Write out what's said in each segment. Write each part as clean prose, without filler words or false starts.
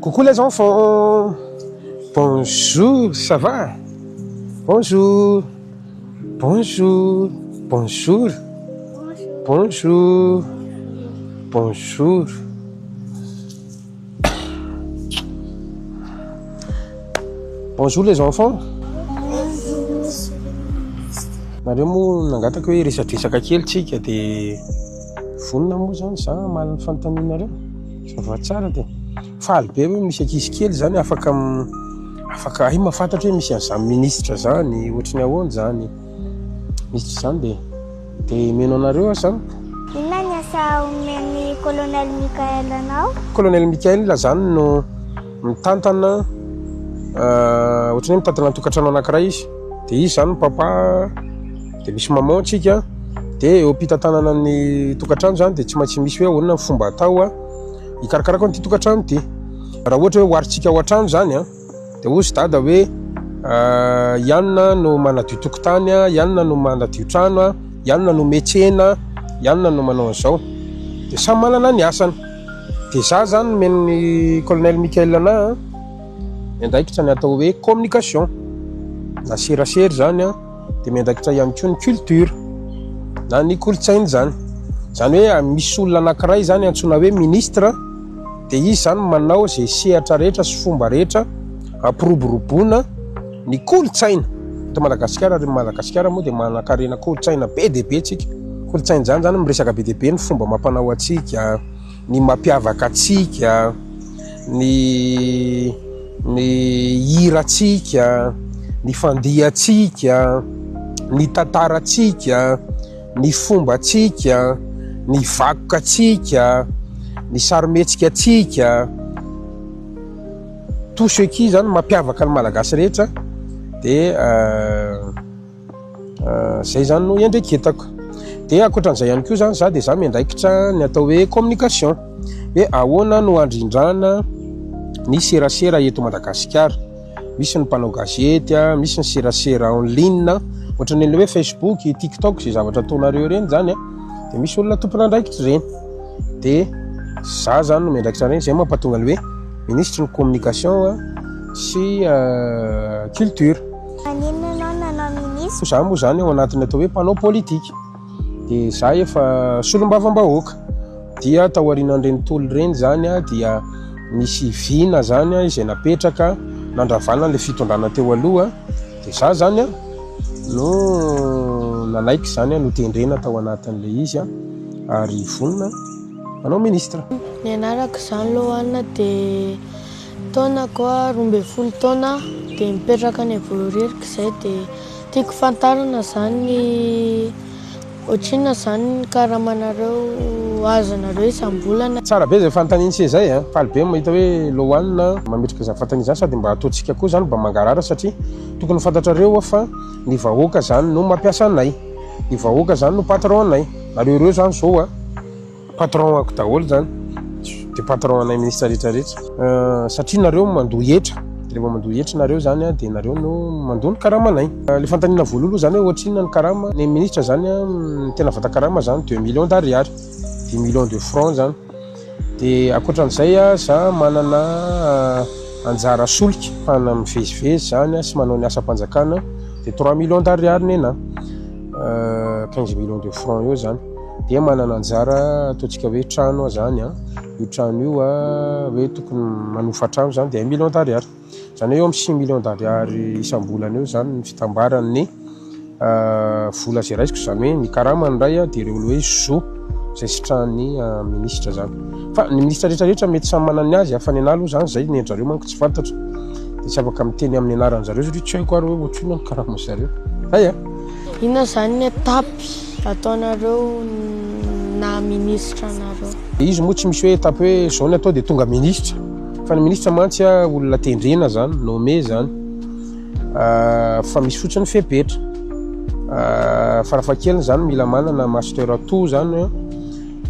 Coucou les enfants Bonjour, ça va Bonjour Bonjour Bonjour Bonjour Bonjour Bonjour les enfants. Nareo moa nangataka hoe resadresaka kely tsika dia vonona moa zany za hamaly ny fanontanianareo. Ça va tsara dia faly be hoe misy ankizy kely zany afaka afaka hay mahafantatra hoe misy an'izany ministra zany, ohatry ny ahoana zany ministra zany dia Dia mino anareo aho zany. Inona ny asa omen'ny Colonel Michael anao? Colonel Michael zany no mitantana ohatran'ny hoe mitantana ny tokantrano anankiray izy. Dia izy zany no papa, dia misy maman tsika, dia eo am-pitantanana ny tokantrano zany dia tsy maintsy misy hoe ahoana ny fomba atao hikarakarako an'ity tokantrano ity. Raha ohatra hoe oharintsika ao an-trano zany an. Dia hozy dada hoe i anona no manadio tokotany, i anona no manadio trano, i anona no metsena, i anona no manao an'izao. Dia samy manana ny asany. Dia za zany nomen'ny colonel Michael anah miandraikitra ny atao hoe communication na serasera zany an. Dia miandraikitra ihany koa ny culture na ny kolontsaina izany. Izany hoe misy olona anankiray izany antsoina hoe ministre dia izy izany manao izay sehatra rehetra sy fomba rehetra hampiroboroboana ny kolontsaina eto Madagasikara ary Madagasikara moa dia manankarena kolontsaina be dia be tsika. Kolontsaina izany izany miresaka be dia be ny fomba amam-panao antsika, ny mampiavaka antsika, ny ny hirantsika, ny fandihantsika, ny tantarantsika, ny fombantsika, ny vakokantsika, ny sarimihetsika-tsika, tout ce qui zany mampiavaka ny Malagasy rehetra dia Zay zany no iandraiketako. Dia ankoatran'izay ihany koa zany za dia za miandraikitra ny atao hoe communication, hoe ahoana no handrindrana ny serasera eto Madagasikara. Misy ny mpanao gazety, misy ny serasera en ligne, ohatran'ny ilay hoe Facebook, TikTok, izay zavatra ataonareo ireny zany dia misy olona tompon'andraikitra ireny. Dia za zany no miandraikitra an'ireny, zay mampatonga ny hoe minisitry ny communication sy culture. Maninona ianao no nanao minisitra? Za moa zany ao anatin'ny atao hoe mpanao politika. Dia za efa solombavambahoaka. Dia tao aorianan'ireny tolona ireny zany dia nisy vina zany izay napetraka nandravana an'ilay fitondrana teo aloha. Dia za zany no nanaiky zany notendrena tao anatin'ilay izy ary vonona hanao ministra. Ny anarako izany Lohanna dia Taonako 12 taona dia mipetraka any Behoririka izay dia tiako fantarina izany ny ohatrinona izany ny karamanareo azonareo isam-bolana. Tsara be izay fanontaniana sy izay a! Faly be mahita hoe Lohan mametraka izany fanontaniana izany sady mba ataontsika koa izany mba mangarahara satria tokony ho fantatrareo hoa fa ny vahoaka izany no mampiasa anay, ny vahoaka izany no patron anay, nareo ireo izany izao a! Patron ako daholo zany de patron anay ministre rehetra rehetra satria nareo mandoa hetra rehefa mandoa hetra nareo zany de nareo no mandoa ny karamanay. Le fanontaniana voalohany aloha zany hoe ohatrinona ny karama ny ministre zany ny tena vatan-karama zany deux millions d'ariary dix millions de francs zany de ankoatran'izay za manana anjara solika ahafahana mivezivezy zany sy manao ny asam-panjakana de trois millions d'ariary nenah 15 millions de francs eo zany. Dia manana anjara ataontsika hoe trano aho zany an, io trano io an hoe tokony manofa trano zany dia un million d'ariary, zany hoe eo amin'ny six millions d'ariary isam-bolana eo zany ny fitambaran'ny vola izay raisiko, zany hoe ny karama ny iray dia ireo hoe zo izay sitrahan'ny minisitra zany. Fa ny minisitra rehetra rehetra mety samy manana ny azy fa ny anah aloha zany zay, ny an-dry zareo manko tsy fantatro dia tsy afaka miteny amin'ny anaran-dry zareo satria tsy haiko ary hoe ohatrinona ny karaman-dry zareo. Zay an! Inona izany ny étape ataonareo na ministra anareo? Izy moa tsy misy hoe étape hoe zao ny atao dia tonga ministra fa ny ministra mantsy olona tendrena zany, nommé zany fa misy fotsiny fepetra farafahakeliny zany mila manana master tout zany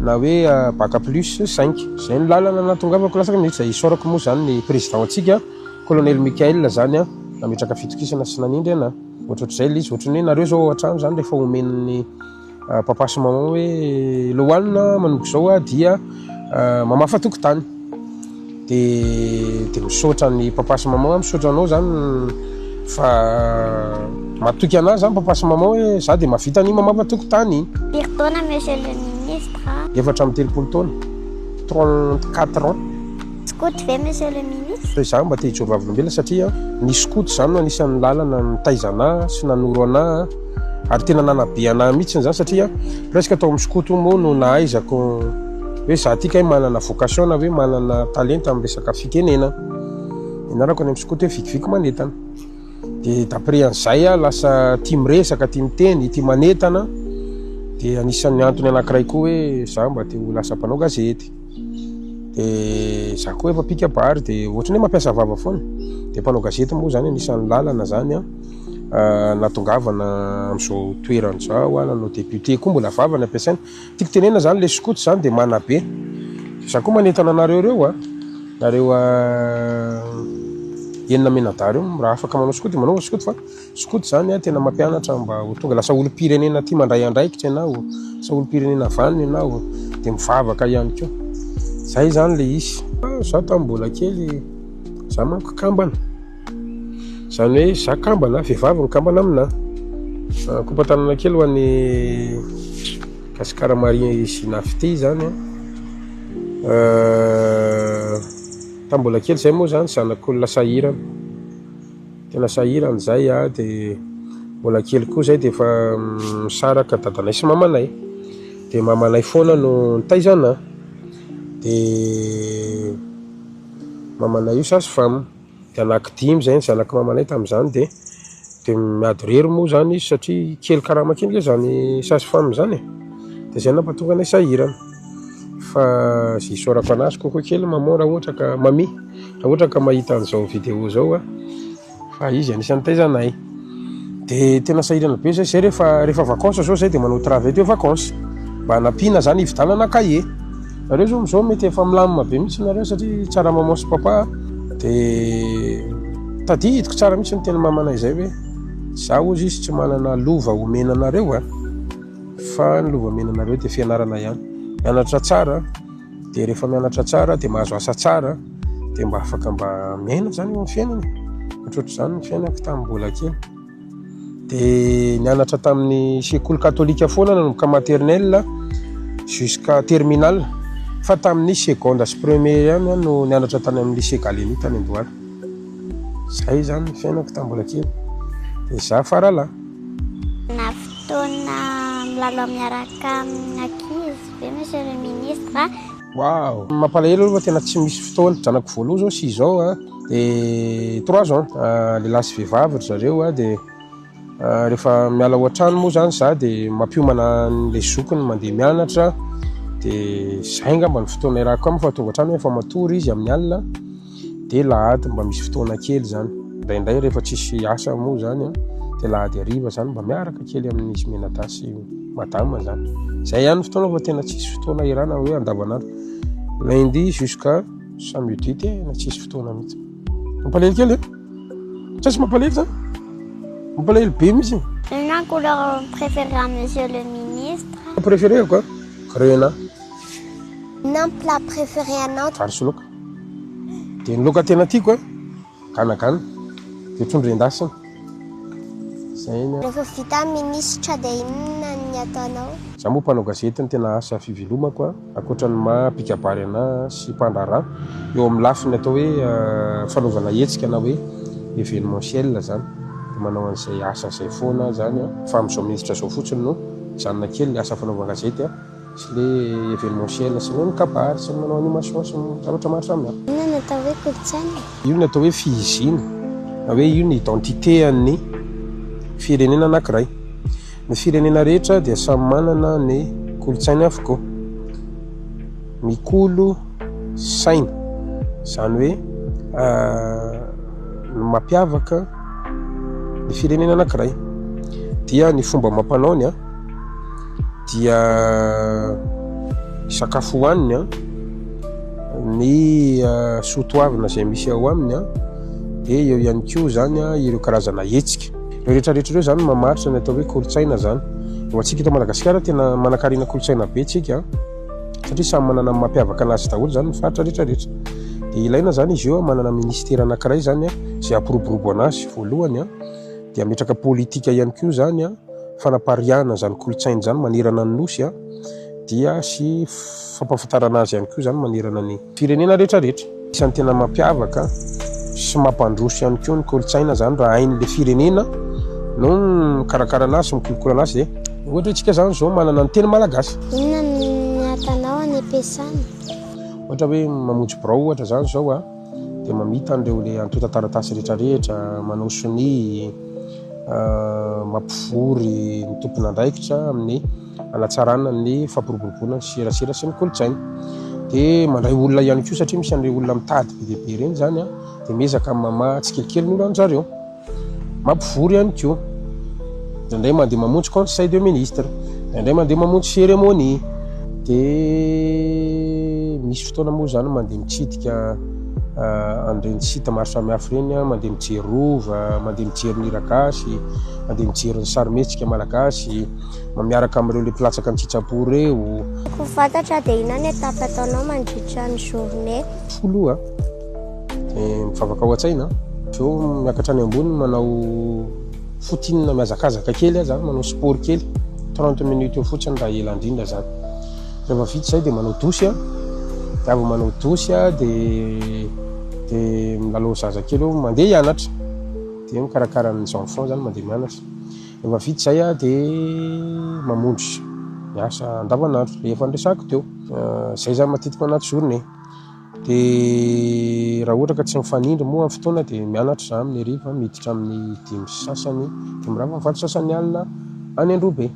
na hoe bac plus cinq zay ny lalana nahatongavako lasa ministra, isaorako moa zany ny président antsika colonel Michael zany nametraka fitokisana sy nanindry anah. Ohatrohatr'izay ilay izy, ohatran'ny hoe nareo zao ao an-trano zany rehefa omen'ny. papa sy maman hoe Lohan manomboka izao aho dia mamafa tokotany. De de misaotra ny papa sy maman aho, misaotra anao zany fa matoky anahy zany papa sy maman hoe za de mahavita an'iny mamafa tokotany iny. Firy taona monsieur le ministre a? 34 taona, 34 ans. Skoto ve monsieur le ministre? Izaho mba te hijoro vavolombelona satria ny skoto izany no anisan'ny lalana nitaiza anah sy nanoro anah ary tena nanabe anah mihitsy izany satria presque tao amin'ny skoto moa no nahaizako hoe za ty kay manana vocation na hoe manana talenta amin'ny resaka fitenena. Nianarako any amin'ny skoto hoe vikiviky manentana. Dia d'après an'izay aho lasa tia miresaka, tia miteny, tia manentana. Dia anisan'ny antony anankiray koa hoe za mba te ho lasa mpanao gazety. Dia za koa efa mpikabary dia ohatran'ny hoe mampiasa vava foana. Dia mpanao gazety moa zany anisan'ny lalana zany an, nahatongavana amin'izao toerana izao aho, nanao député koa mbola vava no ampiasaina. Tiako tenenina zany le skoto zany dia manabe. Za koa manentana anareo ireo a, nareo enina mianadahy ireo raha afaka manao skoto dia manaova skoto fa skoto zany a tena mampianatra mba ho tonga lasa olom-pirenena tia mandray andraikitra ianao, lasa olom-pirenena vanona ianao, dia mivavaka ihany koa. Zay zany le izy. Za tamin'ny mbola kely, za manko kambana. Zany hoe za kambana, vehivavy ny kambana aminà. Kopa-tanana kely ho an'i Gasikara Marie Gina Fitia zany an. Tamin'ny mbola kely zay moa zany zanak'olona sahirana. Tena sahirana zay a, de mbola kely koa zay de efa misaraka dadanay sy mamanay. De mamanay foana no nitaiza anà. De mamanay io sage femme. De anaky dimy zay ny zanak'i mamanay tamin'izany de de miady irery moa zany izy satria kely karama kely nge zany sage femme zany e. De zay nampatonga anay sahirana. Fa ze isaorako anazy kokoa kely maman raha ohatra ka mamie raha ohatra ka mahita an'izao vidéo zao a, fa izy anisan'ny nitaiza anay. De tena sahirana be zay, zay rehefa rehefa vacances zao zay de manao travail de vacances mba hanampiana zany hividianana cahier. Nareo zao amizao mety efa milamina be mihitsy nareo satria tsara maman sy papa de tadidiko tsara mihitsy ny teny mamanay zay hoe za hozy izy tsy manana lova omena anareo a, fa ny lova omena anareo de fianarana ihany. Mianatra tsara de rehefa mianatra tsara de mahazo asa tsara de mba afaka mba miaina zany eo amin'ny fiainana e. Ohatrohatr'izany ny fiainako tamin'ny mbola kely. De nianatra tamin'ny sekoly katolika foana nanomboka maternelle jusqu'à terminale fa tamin'ny seconde sy première ihany aho no nianatra tany amin'ny lycée Gallieni tany Andohalo. Zay zany ny fiainako tamin'ny mbola kely. De za faralahy. Na fotoana milalao miaraka amin'ny ankizy ve monsieur le ministre a? Waouh! Mampalahelo aloha fa tena tsy misy fotoana. Zanako voalohany zao six ans a, de trois ans, lehilahy sy vehivavy ry zareo a, de rehefa miala ao an-trano moa zany za de mampiomana an'le zokiny mandeha mianatra, de zay angamba ny fotoana iarahako aminy fa tonga an-trano efa matory izy amin'ny alina, de lahady mba misy fotoana kely zany, indraindray rehefa tsisy asa moa zany a, de lahady hariva zany mba miaraka kely amin'izy mianadahy sy madama zany, zay ihany ny fotoana fa tena tsisy fotoana iarahana hoe andavanandro, lundi jusqu'à samedi tena tsisy fotoana mihitsy. Mampalahelo kely e? Sa tsy mampalahelo zany? Mampalahelo be mihitsy. Inona ny couleur préférée à monsieur le ministre? Préféré ko? Grenat. Inona ny plat préféré anao? Vary sy laoka. Dia ny laoka tena tiako a, ganagana, dia trondro endasina. Zay ny. Rehefa vita minisitra dia inona ny ataonao? Za moa mpanao gazety no tena asa fivelomako a, ankoatra ny maha mpikabary anah sy mpandraharaha eo amin'ny lafiny atao hoe fanaovana hetsika na hoe événementiel zany, dia manao an'izay asa izay foana aho zany a, fa amin'izao minisitra izao fotsiny no mijanona kely ny asa fanaovan-gazety a. Sy le événementiel sy ny hoe mikabary sy ny manao animation sy ny zavatra maro samihafa. Inona no atao hoe kolontsaina e? Io ny atao hoe fihiziana na hoe io ny identité an'ny firenena anankiray. Ny firenena rehetra dia samy manana ny kolontsainy avokoa. Mikolo saina, izany hoe ny mampiavaka ny firenena anankiray dia ny fomba amam-panaony an. dia ny sakafo hohaniny an, ny soa toavina izay misy ao aminy an, dia eo ihany koa izany an ireo karazana hetsika. Ireo rehetra rehetra ireo izany mamaritra ny atao hoe kolontsaina izany. Ho antsika eto Madagasikara tena manankarena kolontsaina be tsika satria samy manana ny mampiavaka anazy daholo zany ny faritra rehetra rehetra. Dia ilaina zany izy io manana ministera anankiray zany izay hampiroborobo anazy voalohany dia hametraka politika ihany koa zany fanapariahana izany kolontsaina izany manerana ny nosy dia sy fampahafantarana azy ihany koa izany manerana ny firenena rehetra rehetra. Isan'ny tena mampiavaka sy mampandroso ihany koa ny kolontsaina izany raha hain'ilay firenena no mikarakara anazy sy mikolokolo anazy dia ohatra hoe tsika izany izao manana ny teny malagasy. Inona no atanao any am-piasana? Ohatra hoe mamonjy birao ohatra izany izao a, dia mamita an'ireo ilay antontan-taratasy rehetra rehetra, manao sonia, mampivory ny tompon'andraikitra amin'ny hanatsarana ny fampiroboroboana ny serasera sy ny kolontsaina. Dia mandray olona ihany koa satria misy an'ireo olona mitady be dia be ireny izany an, dia miezaka mamaha tsikelikely ny olan'ny zareo. Mampivory ihany koa. Indraindray mandeha mamonjy conseil de ministre, indraindray mandeha mamonjy cérémonie. Dia misy fotoana moa izany mandeha mitsidika an'ireny site maro samihafa ireny, mandeha mijery rova, mandeha mijery ny hira gasy, mandeha mijery ny sarimihetsika malagasy. Miaraka amin'ireo le mpilatsaka an-tsitrapo ireo. Tiako ho fantatra dia inona ny étape ataonao mandritra ny journée? Folo a, dia mivavaka ao an-tsaina, avy eo miakatra any ambony manao footing mihazakazaka kely aho zany, manao sport kely, 30 minutes eo fotsiny raha ela indrindra zany. Rehefa vita izay dia manao douche aho, dia avy manao douche aho dia dia milalao zaza kely eo, mandeha hianatra, dia mikarakara ny enfants zany mandeha mianatra. Rehefa vita izay aho dia mamonjy ny asa andavanandro, ilay efa niresahako teo. Izay izany matetika ao anaty journée. Dia raha ohatra ka tsy mifanindry moa amin'ny fotoana dia mianatra izaho amin'ny hariva, miditra amin'ny dimy sy sasany, dia mirava amin'ny valo sy sasany alina any Androhibe.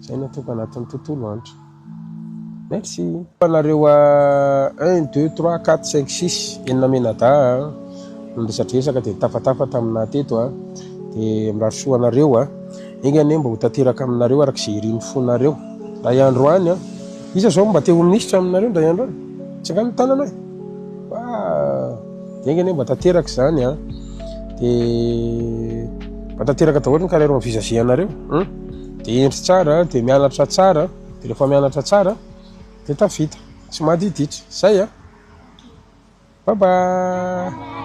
Izay no ataoko anatin'ny tontolo andro. Merci. Anareo un, deux, trois, quatre, cinq, six, enina mianadahy a, niresadresaka dia nitafatafa taminà teto a, dia mirary soa anareo a, enga anie mba ho tanteraka aminareo araka izay irin'ny fonareo indray andro any a, iza zao mba te ho minisitra aminareo indray andro any? Tsangano ny tanana e! Fa dia enga anie mba tanteraka izany a, dia mba tanteraka daholo ny carrière envisagé anareo, hum, dia hendry tsara, dia mianatra tsara. Dia rehefa mianatra tsara dia tafita, tsy madiditra. Zay a! Bye bye!